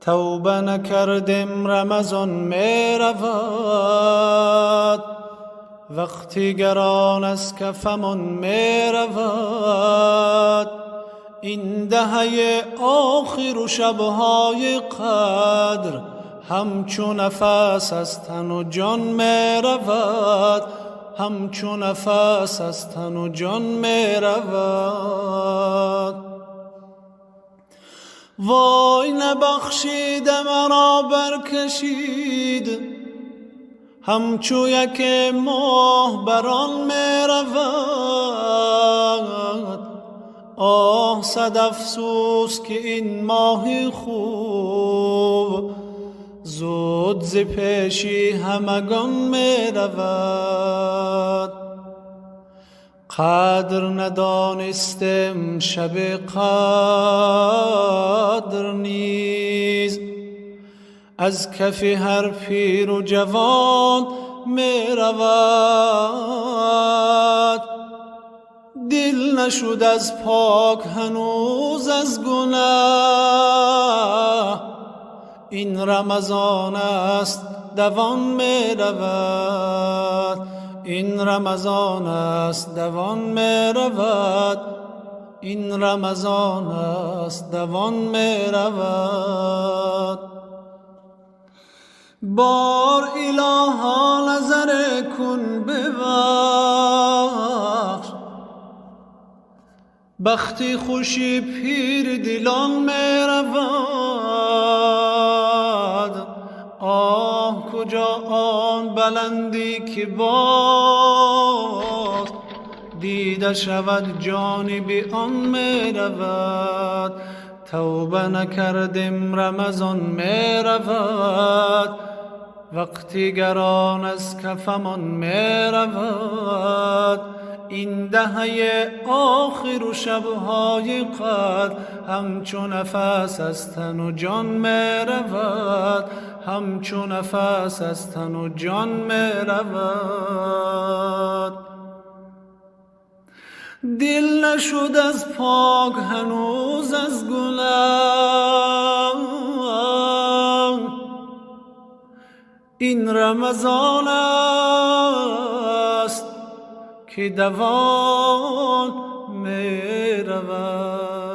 Тавба накардем, Рамазон меравад, вақти гарон аз кафамон меравад. Ин даҳаи охиру шабҳои қадр ҳамчу нафас аз тану ҷон меравад, ҳамчу нафас аз тану ҷон меравад. Вой, набахшида маро баркашид, ҳамчу яке моҳ бар он меравад. Оҳ, сад афсӯс, ки ин моҳи хуб зуд зи пеши ҳамагон меравад. Қадр надонистем шаби қадр низ, аз кафи ҳар пиру ҷавон меравад. Дил нашуд аз пок ҳанӯз аз гунаҳ, ин Рамазон аст, давон меравад. Ин Рамазон аст, давон меравад. Ин Рамазон аст, давон меравад. Бор илоҳо, назаре кун, бибахш, бахти хуши пири дилон меравад. Оҳ, куҷо он баландӣ, ки боз дида шавад, ҷониби он меравад. Тавба накардем, Рамазон меравад, вақти гарон аз кафамон меравад. Ин даҳаи охиру шабҳои қадр ҳамчу нафас аз тану ҷон меравад, ҳамчу нафас аз тану ҷон меравад. Дил нашуд аз пок ҳанӯз аз гунаҳ, ин Рамазон аст, ки давон меравад.